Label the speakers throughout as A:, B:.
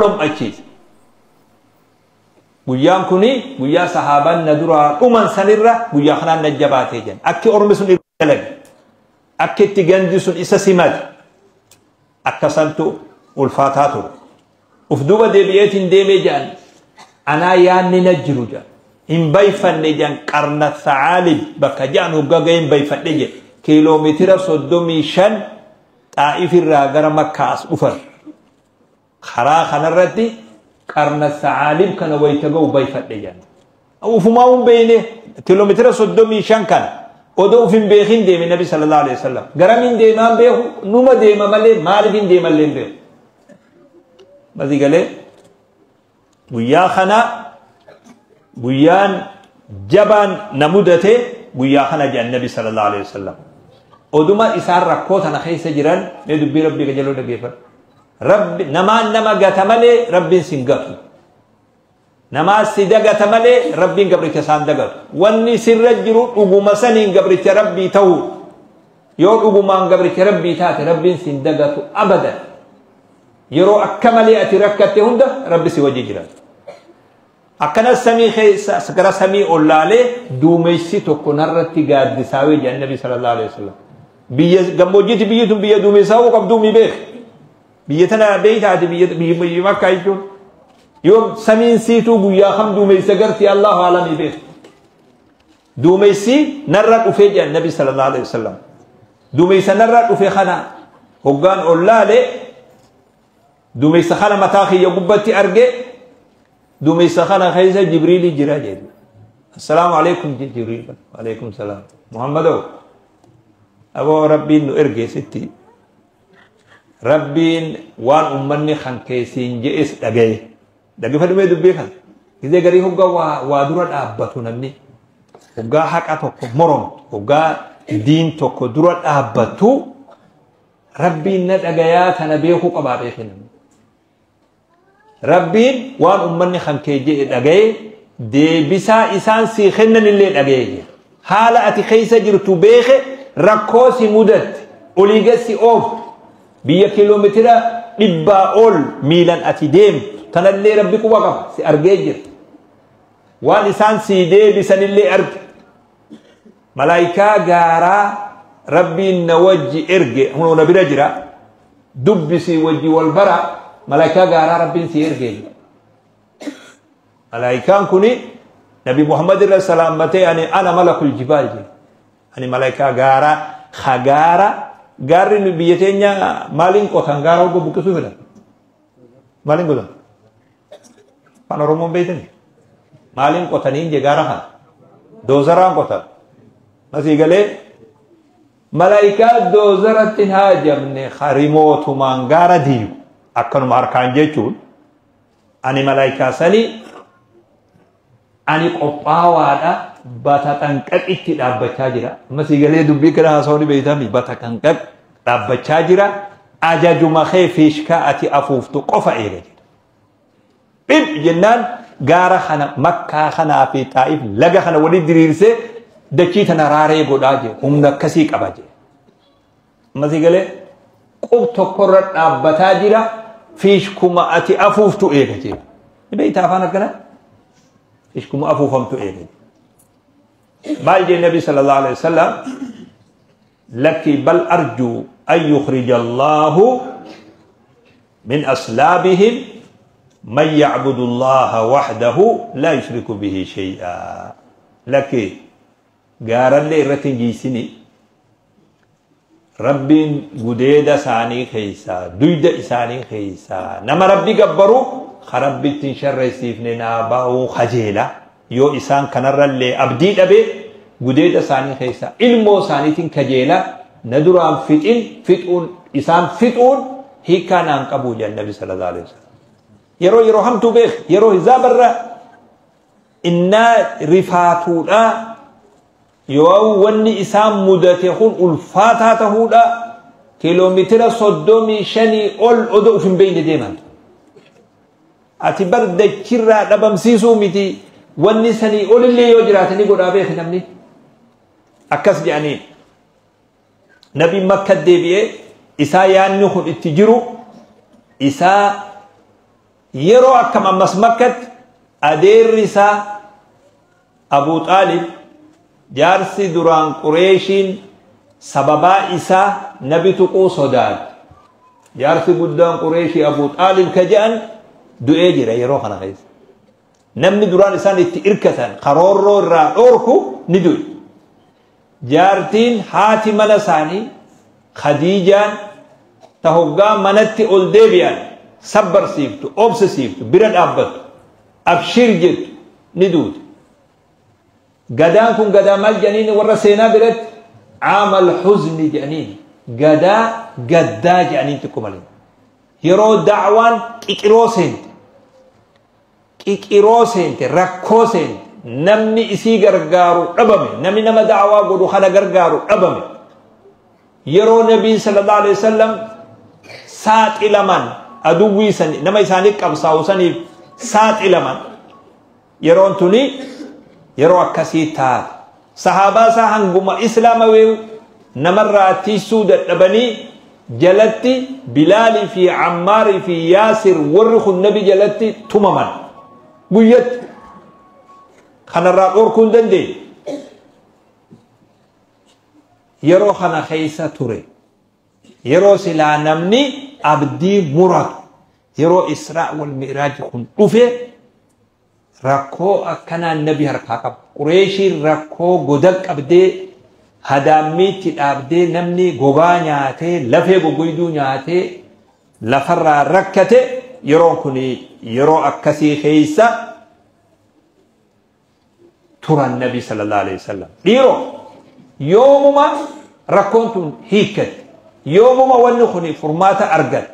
A: Dhom'achiise. Guyyaan kuni guyyaa sahaabaan na duraa dhuman sanirra guyyaa kanaan na jabaatee jedhan. Akki ormi sun irra dalage. Akki itti gandi sun isa simate. Akka santu ulfaataa ture. Uf duuba deebi'eetiin deemee jedhan. Anaa yaanni na jiru jedhan. Hin bayfanne jedhan qarna sa'aalib bakka jedhan hoggaa ga'ee hin bayfadhe jedhe. Kiiloomeetira 35 Xaa'if irraa gara Makkaa as dhufan. Karaa kanarratti qarna sa'aalib kana wayita ga'u bayfadhe jedhan. Ufumaa hin beekne kiiloomeetira 35 kana odoo uf hin beekin deeme Nabi sallallahu alaihi wasallam. Garamiin deemaan beeku numa deema malee maaliif hin deemallee hin beeku. Masii galee guyyaa kana guyyaan jabaan na mudate guyyaa kana jedhan Nabi sallallahu alaihi wasallam. Oduma isaan rakkoo tana keessa jiran mee dubbii Rabbii qajeeloo dhaggeeffadhu. Rabbi namaan nama gata malee Rabbiin sin gatu. Namaa si dagata malee Rabbiin gabricha isaan dagatu. Wanni sirra jiru dhuguma saniin gabricha Rabbii ta'uu. Yoo dhugumaan gabricha Rabbii taate Rabbiin sin dagatu abadan. Yeroo akka malee ati rakkatte hunda Rabbi si wajji jira. Akkanas samii keessa gara samii ol laalee duumessi tokko narratti gaaddisaawee jedhan Nabi sallallahu alaihi wasallam. Biyya gammoojjiitti biyyi tun biyya duumessaawuu qabduu mi beek. Biyya tana beeytaati biyya biyya Makkaa jechuun. Yoo samiin siituu guyyaa kam duumessa garti Allahu alamii beek. Duumessi narra dhufee jedhan Nabi sallallahu alaihi wasallam. Duumessa narra dhufe kana hoggaan ol laale duumessa kana mataa kiyya gubbatti arge duumessa kana keessa Jibriili jira jedhu. Assalaamu alaikum Jibriil. Alaikum salaam. Muhammadoo aboo Rabbiin nu erge sitti. Rabbiin waan ummanni kan keessiin je'es dhagaye. Dhaggeeffadhu mee dubbii kana. Gizee garii hoggaa waa dura dhaabbatu namni. Hoggaa haqa tokko moromtu, hoggaa diin tokko dura dhaabbattu Rabbiin na dhagayaa tana beekuu qabaa beekee namni. Rabbiin waan ummanni kan kee je'e dhagaye deebisaa isaan sii kennan illee dhagaye jira. Haala ati keessa jirtu beeke rakkoo si mudatte olii gad si ooftu biyya kiiloomeetira 100 ol miilan ati deemtu tanallee Rabbi quba qaba si argee jira. Waan isaan sii deebisanillee arge. Malaayikaa gaaraa Rabbiin na wajji erge hunoo na bira jira dubbisii wajji wal bara malaayikaa gaaraa Rabbiin sii erge. Malaayikaan kuni Nabi Muhammad irra salaammatee ani ana malakul jibaal jedhe. Ani malaayikaa gaaraa ka gaara gaarri nu biyya teenya maaliin qotan gaara hogga buqqisuu fedhan. Maaliin qotan? Afaan Oromoon beektani? Maaliin qotaniin je gaara kana? Doozaraan qotan. Masii galee malaayikaa doozaratti hin haajamne harimootumaan gaara diigu akkanuma harkaan jechuun ani malaayikaa sanii ani qophaawaadha bataxanqaqitti dhaabbachaa jira. Amma sii galee dubbii kana haasawuu ni beektami bataxanqaq dhaabbachaa jira. Ajajuma kee fiishkaa ati afuuftu qofa eega jedha. Dhib jennaan gaara kana Makkaa kanaa fi Xaa'if laga kana walitti diriirsee dachii tana raaree godhaa jedhe. Humna akkasii qaba jedhe. Amma sii galee qub tokkorra dhaabbataa jira fiishkuma ati afuuftu eega jedhe. Ni beektaa afaan akkanaa? Fiishkuma afuufamtu eega jedhe. Maal jee Nabi sallallahu alaihi wasallam lakki bal arjuu an yukhrija Allahu min aslaabihim man ya'budu Allaha wahdahu laa yushriku bihi shay'a. Lakki gaarallee irratti hin jiysini Rabbiin gudeeda isaanii keessaa duyda isaanii keessaa nama Rabbi gabbaru ka Rabbitti hin sharreessiifne naa ba'uu kajeela yoo isaan kanarrallee abdii dhabe gudeeda isaanii keessaa ilmoo isaaniitiin kajeela na duraan fixin fixuun isaan fixuun hiikaa naan qabu jedhan Nabi sallallahu alaihi wasallam. Yeroo yeroo hamtuu beek yeroo hizaabarra innaa rifaatuudha yoo wanni isaan mudate kun ulfaataa ta'uudha kiiloomeetira 35 ol odoo uf hin beekne deeman. Ati bar dachirraa dhabamsiisuu miti wanni sanii olillee yoo jiraate ni godhaa beeki namni. Akkas jedhaniin. Nabiin Makka deebi'ee isaa yaanni kun itti jiru isaa Yeroo akkam ammas Makkatti adeerri isaa Abuu Xaalib, jaarsi duraan Qureeshiin sababaa isaa nabi tuquu sodaate, jaarsi guddaan Qureeshii Abuu Xaalib ka je'an du'ee jira. Yeroo kana keessa namni duraan isaan itti irkatan karoorroo irraa dhoorku ni du'e. Jaartiin haati mana isaanii Khadiijaan ta hoggaa manatti ol deebi'an sabbarsiiftu, obsisiiftu, bira dhaabbattu, abshir jettu ni duute. Gadaan kun gadaa maal jedhaniin warra seenaa biratti? Caamal huzni jedhaniin, gadaa gaddaa jedhaniin xiqqoo malee. Yeroo da'waan qiqiroo seente, qiqiroo seente, rakkoo seente, namni isii gargaaru dhabame, namni nama da'waa godhu kana gargaaru dhabame. Yeroo nabiin sallallahu alaihi wasallam saaxilaman, aduwwii sani nama isaanii qabsaa'u saniif saaxilaman, yeroon tuni yeroo akkasii taate. Sahaabaa isaa hanguma islaama weewu namarraa tiisuu dadhabanii jalatti Bilaalii fi Ammaarii fi Yaasir warri kun nabi jalatti tumaman guyyatti kanarraa dhorkuu hin dandeenye. Yeroo kana keessa ture, yeroo silaa namni abdii muratu, yeroo Israa wal Mi'raaj kun dhufe, rakkoo akkanaan nabi harkaa qaba. Qureeshiin rakkoo goda qabdee hadaammiitti dhaabdee, namni gogaa nyaatee lafee goggoyduu nyaatee lafarraa rakkate. Yeroon kun yeroo akkasii keessa turan nabi sallallahu alaihi wasallam. Dhiiroo, yoomuma rakkoon tun hiikkatti? Yoomuma wanni kun furmaata argate?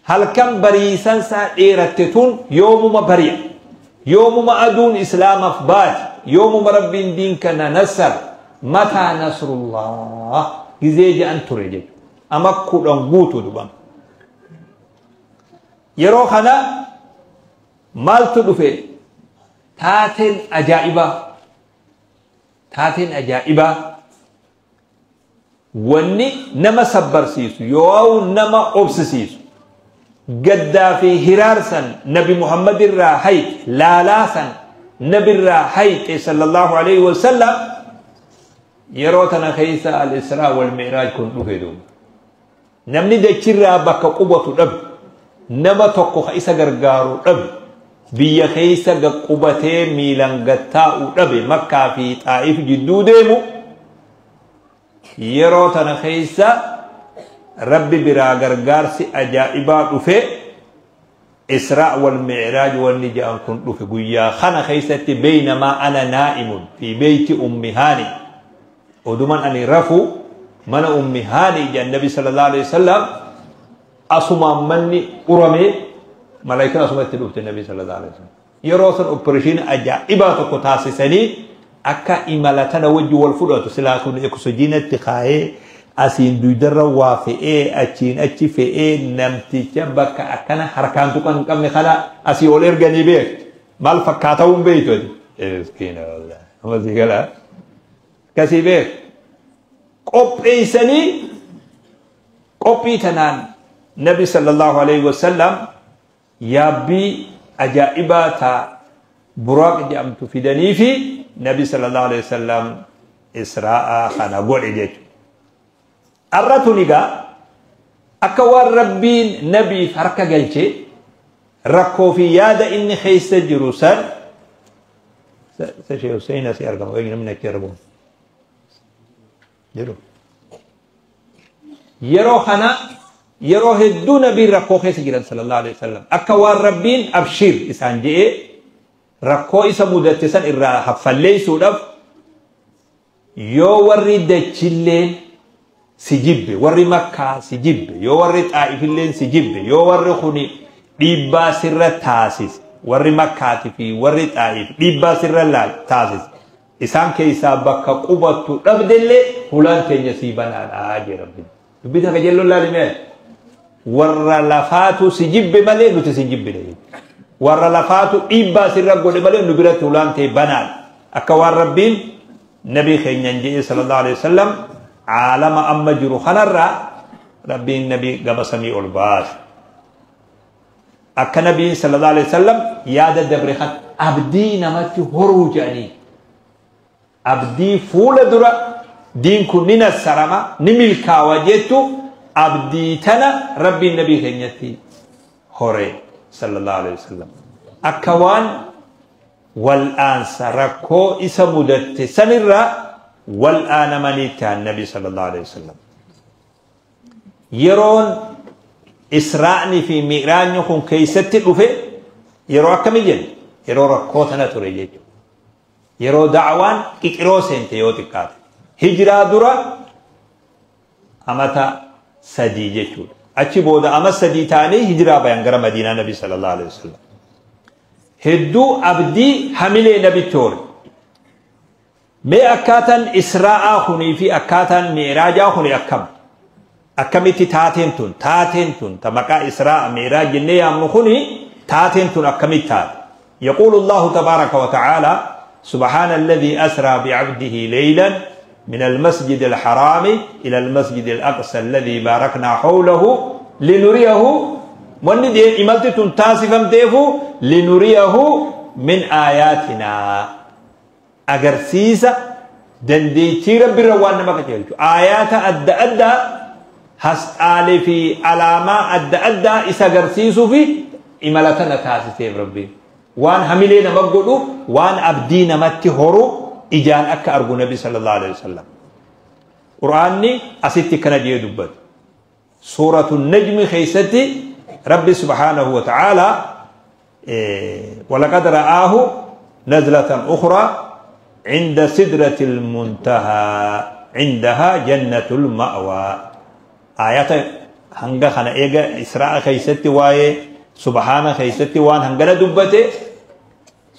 A: Halkan bariisan isaa dheeratte tun yoomuma bari'a? Yoomuma aduun islaamaaf baati? Yoomuma rabbiin diin kana nassar? Mataa nasrullah gizee je'an ture jechuudha. Ama 10 guutuu dubama. Yeroo kana maaltu dhufe? Taateen ajaa'ibaa, taateen ajaa'ibaa, wanni nama sabbarsiisu yoo nama obsisiisu, gaddaa fi hiraarsan nabi Muhammad irraa hayxe, laalaasan nabirraa hayxe sallallahu alaihi wasallam. Yeroo tana keessa al-Israa wal Mi'raaj kun dhufe duuba. Namni dachirraa bakka qubatu dhabe, nama tokko ka isa gargaaru dhabe, biyya keessa qubatee miilan gattaa'u dhabe, Makkaa fi Xaa'if jidduu deemu. Yeroo tana keessa rabbi biraa gargaarsi ajaa'ibaa dhufe. Israa wal Mi'raaj wanni jedhan kun dhufe guyyaa kana keessatti. Beeynamaa ana naa'imun fi beeyti ummi haani, oduman ani rafu mana ummi haani jedhan nabi sallallahu alaihi wasallam, asumaan manni uramee malaayikaan asuma itti dhufte nabi sallallahu alaihi wasallam. Yeroo san operation ajaa'ibaa tokko taasisanii akka imala tana wajji wal fudhatu. Silaa kun oksijiinatti kaayee asiin duydarra waa fe'ee achiin achi fe'ee namticha bakka akkana harkaan tuqan hin qabne kana asii ol erganii beek maal fakkaata'uu hin beektu ati. Miskiina wallahi. Amma sii galaa. Akkasii beek. Qopheessanii qophii tanaan nabi sallallahu alaihi wasallam yaabbii ajaa'ibaa ta buraaq jedhamtu fidanii fi nabi sallallahu alaihi wasallam israa'a kana godhe jechuudha. Arra tun egaa akka waan rabbiin nabiif harka galchee rakkoo fi yaada inni keessa jiru san sa Sheekh Hussein asii argama, eegi namni achi argamu jedhu. Yeroo kana yeroo hedduu nabiin rakkoo keessa jiran sallallahu alaihi wasallam, akka waan rabbiin abshir isaan je'ee rakkoo isa mudatte san irraa haffalleessuudhaaf, yoo warri dachillee si jibbe, warri Makkaa si jibbe, yoo warri Xaa'ifilleen si jibbe, yoo warri kuni dhiibbaa sirra taasise, warri Makkaati fi warri Xaa'if dhiibbaa sirra taasise, isaan keessaa bakka qubattu dhabdellee, hulaan teenya sii banaadha jee rabbiin. Dubbii takka jelloon laalimee, warra lafaatu si jibbe malee nuti si jibbine. Warra lafaatu dhiibbaa sirra godhe malee nu biratti hulaan ta'e banaadha. Akka waan rabbiin nabii keenyan jedhe sallallahu alaihi wasallam, caalama amma jiru kanarraa rabbiin nabii gama samii ol baase. Akka Nabiin sallallahu alaihi wasallam yaada dabre kan abdii namatti horuu jedhanii abdii fuula dura diin kun ni nassarama ni milkaawa jettu abdii tana Rabbiin nabii keenyatti hore sallallahu alaihi wasallam. Akka waan wal'aansa rakkoo isa mudatte sanirraa wal'aanamanii ta'an nabi sallallahu alaihi wasallam. Yeroon Israa'ni fi Mi'raajni kun keessatti dhufe yeroo akkamii jenna? Yeroo rakkoo tana ture jechuudha. Yeroo da'awaan qiqiroo seente yoo xiqqaate. Hijiraa dura amata 3 jechuudha. Achi booda ama 3 ta'anii hijiraa bayan gara Madiinaa nabi sallallahu alaihi wasallam. Hedduu abdii hamilee nabitti hore. Mee akkaataan Israa'aa kunii fi akkaataan Mi'raajaa kuni akkam? Akkamitti taateen tun ta maqaa Israa'a Mi'raaj jennee yaamnu kuni taateen tun akkamitti taate? يقول الله تبارك وتعالى سبحان الذي أسرى بعبده ليلا من المسجد الحرام إلى المسجد الأقصى الذي باركنا حوله لنريه وندي إمالت تنتاسفم تيفو لنريه من آياتنا. أجرسيسة دنديتي رب الروان ما كتير آيات أدى أدى هس آلي في علامة أدى أدى إسا أجرسيسو في إمالتنا تاسسيف ربي وان هميلين مقولو وان أبدين متهرو إجان أكا أرجو نبي صلى الله عليه وسلم. قرآني أستي كان دبت سورة النجم خيستي ربي سبحانه وتعالى ولقد رآه نزلة أخرى عند سدرة المنتهى عندها جنة المأوى. آيات هنگا خنا إيجا إسراء خيستي واي سبحانه خيستي وان هنگنا دبته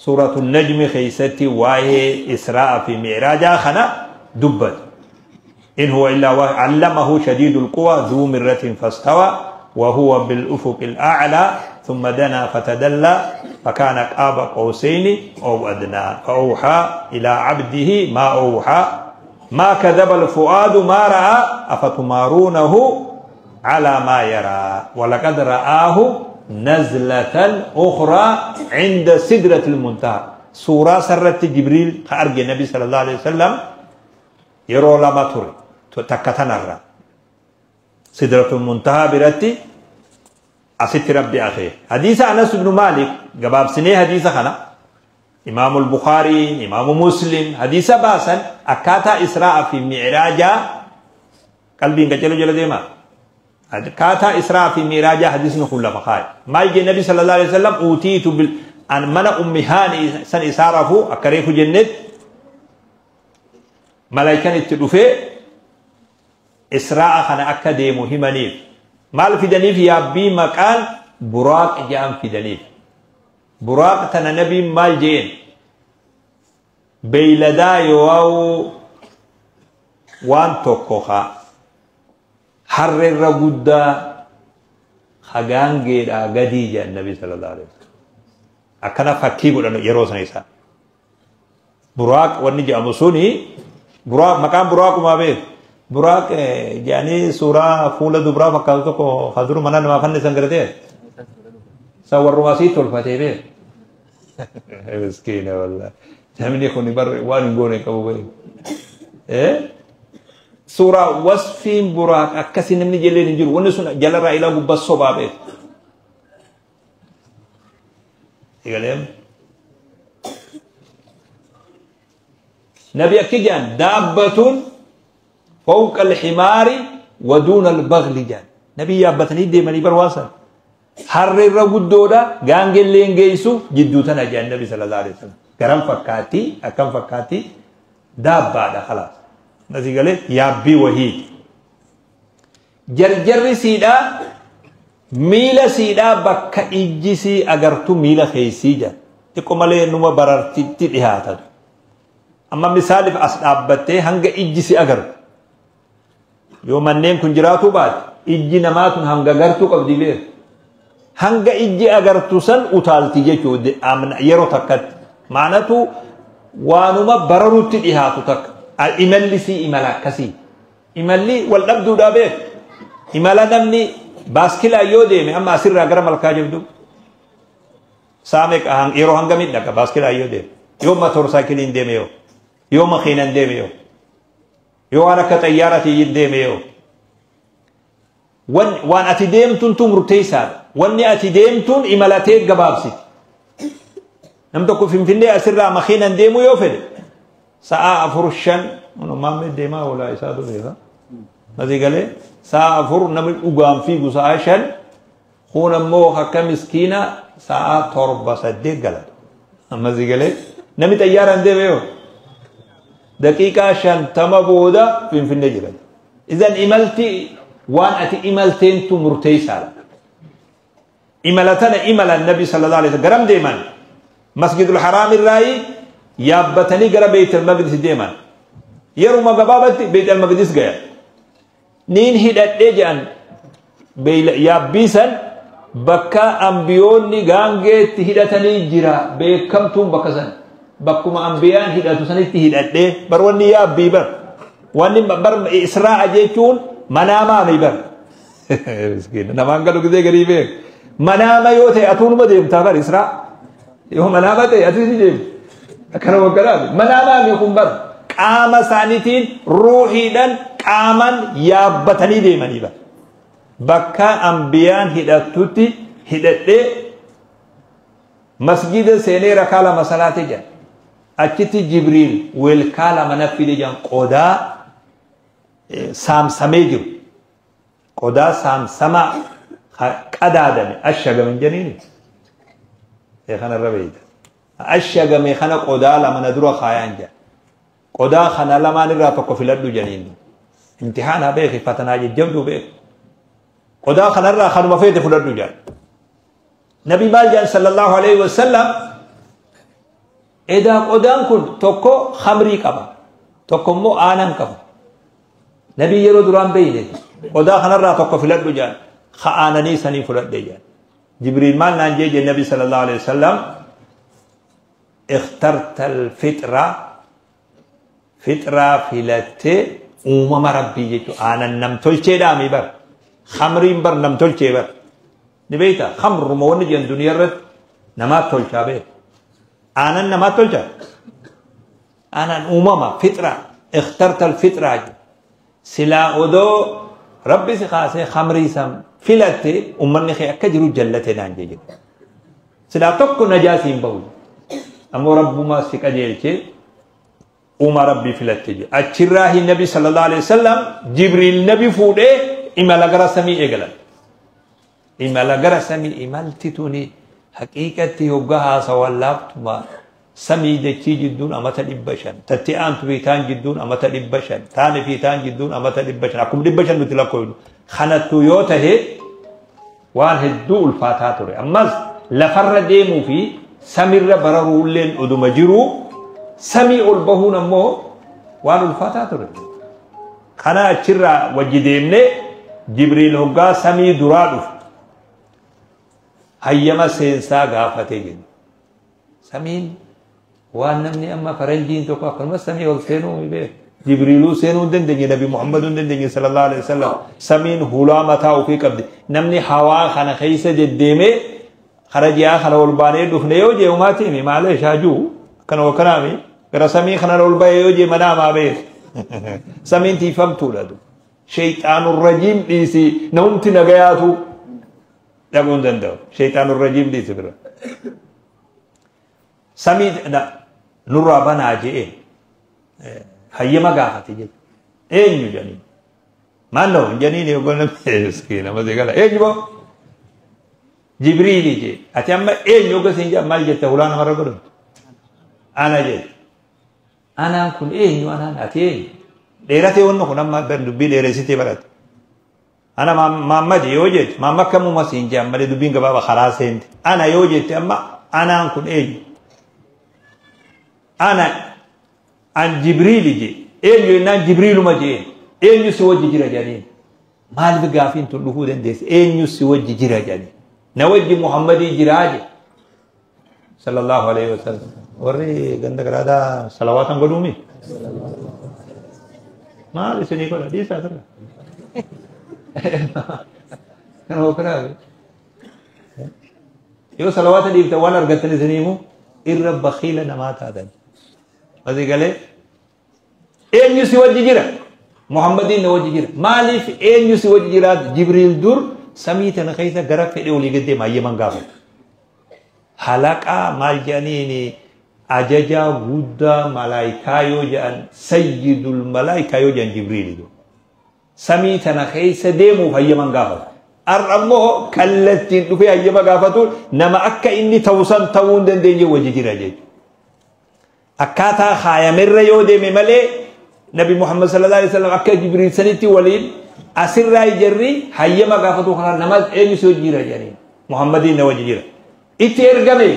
A: سورة النجم خيستي واي إسراء في معراجا خنا دبت. إن هو إلا علمه شديد القوى ذو مرة فاستوى وهو بالأفق الأعلى ثم دنا فتدلى فكان قاب قوسين أو أدنى فأوحى إلى عبده ما أوحى ما كذب الفؤاد ما رأى أفتمارونه على ما يرى ولقد رآه نزلة أخرى عند سدرة المنتهى. سورة سرت جبريل خارج النبي صلى الله عليه وسلم يرو لما تري تكتنرى سدرة المنتهى برتي أست ربي أخيه. حديث أنس بن مالك جباب سنة حديث خنا إمام البخاري إمام مسلم حديث باسن أكاتا إسراء في معراجا قلبي إنك جل ديما أكاتا إسراء في معراجا حديث نقول لفخاي ما يجي النبي صلى الله عليه وسلم أوتيت بال أن من أم هاني سن إساره أكريه جنة ملائكة التلوفة إسراء خنا أكادي مهمنيف مال في دنيف يا بي مكان براق جام في دنيف براق تنا نبي مال جين بيلدا يواو وان توكوخا حر الرغدا خغان غيدا غديجا النبي صلى الله عليه وسلم أكنا فكي بدن يروسن إسا براق وني جامسوني براق مكان براق ما بيه براق يعني سورة فولة دبرا فكالتو كو خضر منا ما فن سنگرته سور رواسي تولفته بيه مسكينة والله تهمني خوني بر وان غوني كبو بيه إيه سورة وصفين براق أكسي نمني جلين نجر ونسون جل رأيلا قبص صبا بيه يقولون نبي أكيجان دابة فوق الحمار ودون البغل جان نبي يابتني دي مني برواسا حر الرغدودا غانجلين جيسو جدوتنا جان النبي صلى الله عليه وسلم كرم فكاتي أكم فكاتي دابة ده خلاص نسي قال يا بي وهي جرجر سيدا ميلا سيدا بك إجسي أجرتو ميلا خيسي جان تقوم نما بررتي تلهاتا أما مثال في أصحابته هنگ إجسي أجرت yoo manneen kun jiraatu baate ijji namaa tun hanga gartuu qabdi beeku hanga ijji agartu san utaalti jechuudha yeroo takkatti maanatu waanuma bararutti dhihaatu takka imalli si imala akkasii imalli wal dhabduudhaa beeku imala namni baaskilaa yoo deeme amma asirraa gara malkaa jirtu Sa'a meeqa yeroo hangamii dhaqa baaskilaa yoo deeme, yoo motorsaayikiliin deeme, yoo makiinan deeme, yoo waan akka xayyaaraatiin deeme, yoo waan ati deemtuun tu murteessaadha. Wanni ati deemtuun imalatee gabaabsiti. Nam tokko Finfinnee asirraa makiinan deemuu yoo fedhe sa'a 4, 5 maammee deemaa oolaa isaatu beeka. Masii galee sa'a 4, namni dhugaan fiigu sa'a 5, kun ammoo akka miskiina sa'a 7, 8 galata. Masii galee namni xayyaaraan deeme yoo daqiiqaa 50 booda Finfinnee jira. Idan imalti waan ati imalteentu murteessaadha. Imala tana imalan Nabi sallallahu alaihi wasallam garam deeman? Masjidul Haraam irraayi yaabbatanii gara Beeytal Maqdis deeman. Yeruma gabaabatti Beeytal Maqdis gayan. Niin hidhadhee jedhan yaabbii san bakka ambiyoonni gaangeetti hidhatanii jira, beekamtuun bakka san. Bakkuma ambiyaan hidhatu sanitti hidhadhee bar. Wanni yaabbii bar, wanni bar israa'a jechuun manaamaami bar. Namaan galu gisee garii beek. Manaama yoo ta'e atuunuma deemtaa bar. Israa yoo manaama ta'e atis ni deemta. Akkana wagganaami manaamaami kun bar. Qaama isaaniitiin, ruuhiidhaan, qaaman yaabbatanii deemanii bar. Bakka ambiyaan hidhattutti hidhadhee masjida seenee rakaa 2 salaatee jedhan. Achitti Jibriil weelkaa 2 na fide jedhan, qodaa saamsamee jiru, qodaa saamsamaa qadaadame, ashagame jeniini kanarra beeyta, ashagame kana qodaa 2 na dura kaayaan jedhan. Qodaa kana lamaan irraa tokko filadhu jeniin. Imtixaanaa beeki, fatanaa jajjabduu beeki. Qodaa kanarraa kanuma feete fudhadhu jedhan. Nabi maal jedhan sallallahu alaihi wasallam? Edaa qodaan kun tokko khamrii qaba, tokko immoo aanan qaba. Nabi yeroo duraan beeyne qodaa kanarraa tokko filadhu jedhan. Ka aananii sanii fudhadhe jedhan. Jibriil maal naan jee jee Nabi sallallahu alaihi wasallam? اخترت الفطرة, fixraa filattee, uumama Rabbii jechuudha. Aanan nam tolcheedhaami bar. Khamriin bar nam tolchee bar. Ni beekta, khamruma wanni jedhan duniyaa irratti namaat tolchaa beek. Aanan namaat tolchaa. Aanan uumama fixraa. اخترت الفطرة. Silaa odoo Rabbi si kaasee khamrii san filatte ummanni kee akka jiru jallate naan jee jedhu. Silaa tokko najaa siin bahu. Ammoo Rabbumaa si qajeelchee uumaa Rabbii filatte jedhe. Achirraa Nabi sallallahu alaihi wasallam Jibriil Nabi fuudhee imala gara samii eegalan. Imala gara samii, imalti tuni haqiiqatti hoggaa haasawan laaftuma. Samii dachii jidduun amata 500, tatti aantu fi taan jidduun amata 500, taani fi taan jidduun amata 500, akkuma 500 nuti lakkoofnu kanattu yoo tahe waan hedduu ulfaataa ture. Ammas lafarra deemuu fi samirra bararuulleen oduma jiruu samii ol bahuun ammoo waan ulfaataa ture. Kana achirraa wajji deemnee Jibriil hoggaa samii duraa dhufe hayyama seensaa gaafatee jenna. Samiin waan namni amma faranjiin tokko akkanumas samii ol seenuu beeku. Jibriiluu seenuu hin dandeenye, Nabi Muhammaduu hin dandeenye sallallahu alaihi wasallam. Samiin hulaa mataa ofii qabdi. Namni hawaa kana keessa deddeemee kara ji'aa kana ol baanee dhufne yoo jee umaatiimi maalee shaajuu akkana wakkanaami gara samii kana ol bahee yoo jee manaa maa beeku. Samiin tiifamtuudha. Shayxaanur rajiim dhiisi, namumti nagayaatu dhabuu hin danda'u. Shayxaanur rajiim dhiisi bira. Samii nurraa banaa je'ee hayyama gaafate jechuudha. Eenyu jedhanii? Maannoo hin jedhanii yookaan namni miskiina masii gala. Eenyu boo? Jibriili jee. Ati amma eenyu hogga siin jedhan maal jette hulaa namarra godhamtu? Ana jette. Anaan kun eenyu, anaan ati eenyu? Dheeratee wanni kun amma dubbii dheeressitee barate. Ana Maammadi yoo jette, maamma akkamuma siin jedhan malee dubbiin gabaabaa karaa seente. Ana yoo jette amma anaan kun eenyu? Ana an Jibriili jee. Eenyu jennaan Jibriiluma jee. Eenyu si wajji jira jedhaniin? Maaliif gaafiin tun dhufuu dandeesse? Eenyu si wajji jira jedhaniin? Na wajji Muhammadii jiraa je. Sallallahu alaihi wasallam. Warri ganda garaadaa salawaatan godhuumi? Maal isinii godha? Dhiisaa sirra. Kana hookanaa. Yoo salawaata dhiiftan waan argattan isin himu irra bakhiila namaa taatan. Asii galee eenyu si wajji jira? Muhammadiin na wajji jira. Maaliif eenyu si wajji jira? Jibriil dur samii tana keessa gara fedhe olii gad deema hayyaman gaafata. Halaqaa maal jedhaniini ajajaa guddaa malaayikaa yoo jedhan sayyidul malaayikaa yoo jedhan Jibriili dur. Samii tana keessa deemuuf hayyaman gaafata. Har'a immoo kallattiin dhufee hayyama gaafatu nama akka inni ta'u san ta'uu hin dandeenye wajji jira jechuudha. Akkaataa kaayamerra yoo deeme malee Nabi Muhammad sallallahu alaihi wasallam akka Jibriil sanitti waliin asirraa jarri hayyama gaafatu kanaa nama eenyu si wajji jira jedhanii Muhammadiin na wajji jira. Itti ergame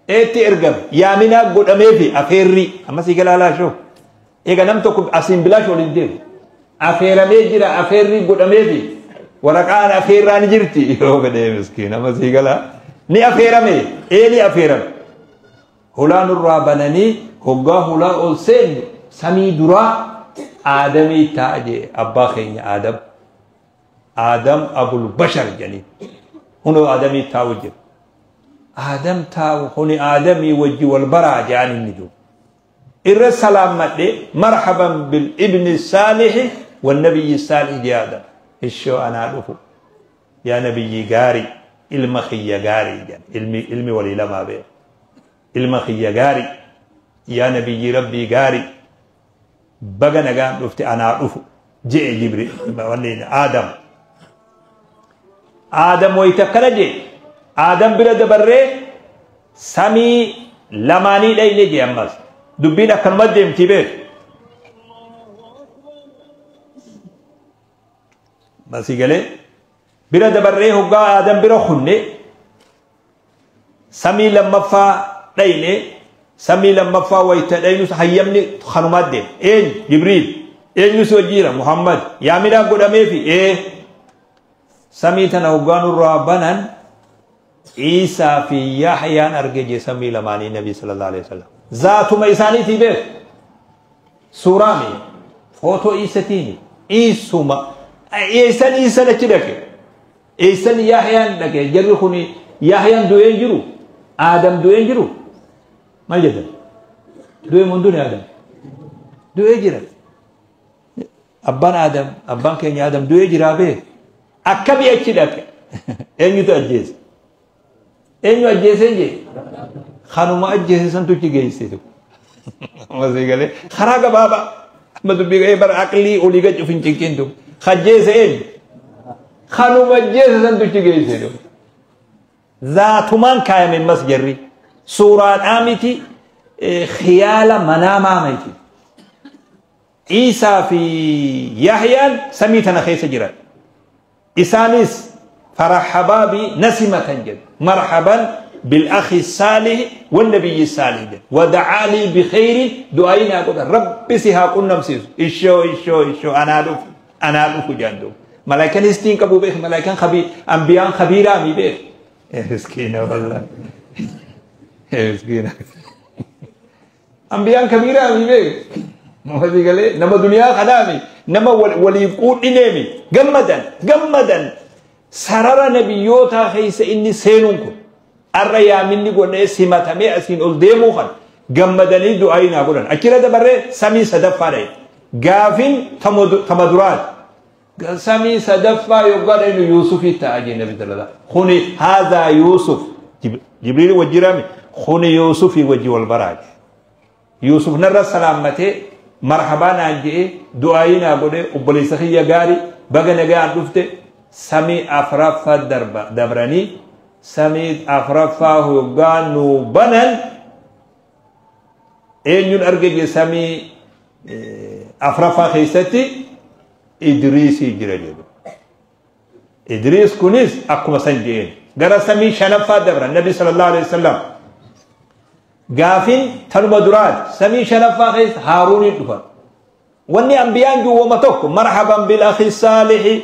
A: itti ergame yaaminaa godhameefi afeerri amma sii galaa laashoo egaa nam tokko asiin bilaash waliin deemu afeeramee jira afeerri godhameefi waraqaan afeerraa ni jirti yoo fedhee miskiin amma sii galaa ni afeerame ee ni afeerame. Hulaa nurraa bananii hoggaa hulaa ol seennu samii duraa Aadamii taa'a jee abbaa keenya Aadam. Aadam abul bashar jedhanii. Hunoo Aadamii taa'u jira. Aadam taa'u kuni Aadamii wajji wal baraa jedhan inni duuba. Irra salaammadhe marhaban bil ibni saalihi wan nabiyyi saalih jee Aadam. Ishoo anaa dhufu yaa nabiyyii gaarii ilma kiyya gaarii jedhan ilmi ilmi walii lamaa beeku. Ilma kiyya gaarii yaa nabiyyii rabbii gaarii baga nagaan dhufte anaa dhufu je'e jibri wanni Aadam. Aadam wayita akkana je'e Aadam bira dabarree samii lamaanii dhayne je'e ammas dubbiin akkanuma deemtii beeku. Masii galee bira dabarree hoggaa Aadam bira kunne samii lammaffaa dhayne samii lammaffaa wayita dhaynus hayyamni kanumaa deema. Eenyu Jibriil eenyu si wajji jira Muhammad yaaminaa godhameefi ee samii tana hoggaa nurraa banan Iisaa fi Yahyaan arge jee samii lamaanii Nabii sallallahu alaihi wasallam. Zaatuma isaaniitii beeku. Suuraami footoo Iisatiini Iisuma eessan Iisan achi dhaqe eessan Yahyaan dhaqe jarri kun Yahyaan du'ee hin jiru Aadam du'ee hin jiru maal jedhan du'ee moo hin duune Aadam du'ee jira abbaan Aadam abbaan keenya Aadam du'ee jiraa bee akkami achi dhaqe eenyutu ajjeese eenyu ajjeesee jee kanuma ajjeese santu achi geesse tokko Masii galee karaa gabaabaa amma dubbii ga'ee bara aqlii olii gad of hin cinqin tu ajjeese eenyu kanuma ajjeese santu achi geesse tu zaatumaan kaayame mas jarri suuraadhaa miti khiyaala manaamaa miti Iisaa fi Yahyaan samii tana keessa jiran. Isaanis farahabaa bi na simatan jedhu. Marhaban bil akhi saalih wan nabiyyi saalih jedhu. Wa da'aa lii bi khayrin du'aayii naa godhan. Rabbi si haa qunnamsiisu. Ishoo ishoo ishoo anaa dhufu anaa dhufu jedhan duuba. Malaayikaan histiin qabu beek malaayikaan khabii ambiyaan khabiiraa mi beek. Miskiina wallahi. Miskiina. Ambiyaan kabiiraa mi beek. Walii galee nama duniyaa kanaami nama walii quudhineemi gammadan gammadan sarara nabiyyootaa keessa inni seenuun kun arra yaaminni godhee simatamee asiin ol deemuu kan gammadanii du'aa naa godhan achirra dabarree samii sadaffaa dha'e gaafin tama duraati samii sadaffaa yoggaa dhaynu Yuusufii ta'a jee nabi sallallahu kuni haadhaa Yuusuf Jibriil wajjirame kuni Yuusufii wajji wal baraa jee Yuusuf narra salaammatee marhabaa naan je'ee du'aayii naa godhee obboleessa kiyya gaari baga nagayaan dhufte samii afraffaa darba dabranii samii afraffaa hoggaa nuu banan eenyuun arge jee samii afraffaa keessatti Idriisii jira jedhu. Idriis kunis akkuma san je'een gara samii shanaffaa dabran Nabi sallallahu alaihi wasallam Gaafin tanuma duraati. Samii shanaffaa keessa Haaruuniin dhufan. Wanni anbiyaan jiru wama tokko marhaban bil akhi saalihi